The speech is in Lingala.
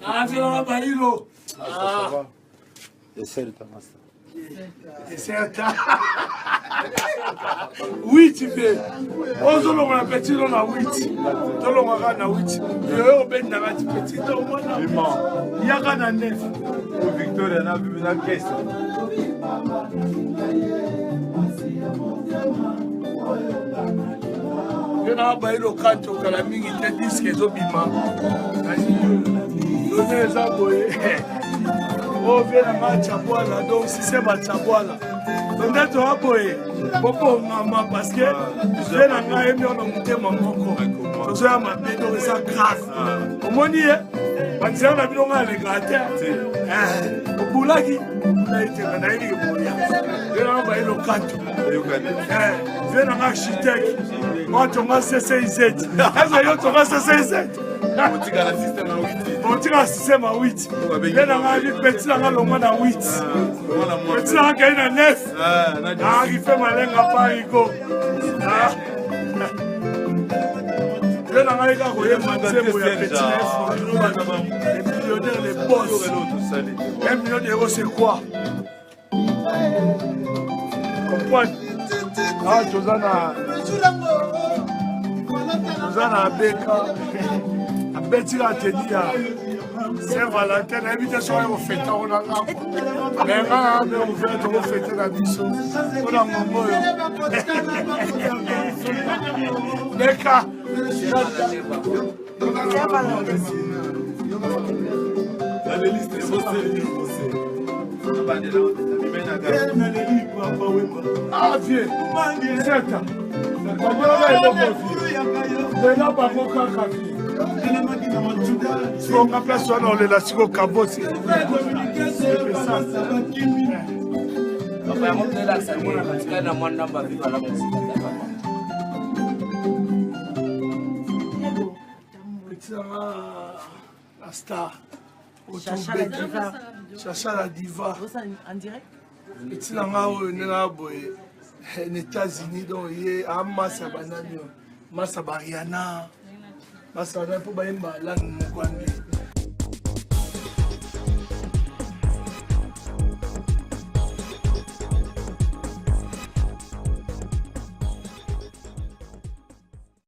Azelaka bailo. Ah. Eserta master. Eserta. Witi mpe ozolongola petit no na witi tolongaka na witi yoyo obendaka ti petit to omona yaka na nef Victoria na na kesa. Yo na bayi lokato kala mingi te diske ezobima lone eza boye oyo vie na nga chabwala donc système ya chabwala nde toya boye bobongama parce que vie na ngai yemi wana motema moko tozoya mabe donc eza grave omoni ye banzela na bino ngai alekaka te eh, obulaki obulaki te me nayebi keboya vie na nga bayi lokato eh, vie na nga architecte oyo tonga cciz eza yo tonga cciz otikala système ya 8 ye na nga bi petit na nga longwa na 8 petit na nga kei na 9 arife malenga parigo ye na ngai kaka koyemba nzembo ya petit les millionnaires les boss un million d'euros c'est quoi comprendre ah toza na toza na abeka abeti kaka teni ya saint valentin nayebi te soki akofeta ngo na ngambo me nga na me ouvert tokofete na biso mpo na ngongo oyo beka Ah, vieux, Zeta. Lela bango kaka vie. Songa place wana olela siko kabosi. Papa yango tolakisa tika na mwa ndambo ya viva la musique papa. Petit nanga la star. Chacha la diva. Petit nanga oyo ndenge na boye na États-Unis donc ye amasa banani oyo masa bariana masa banani mpo bayemba langue moko anglais.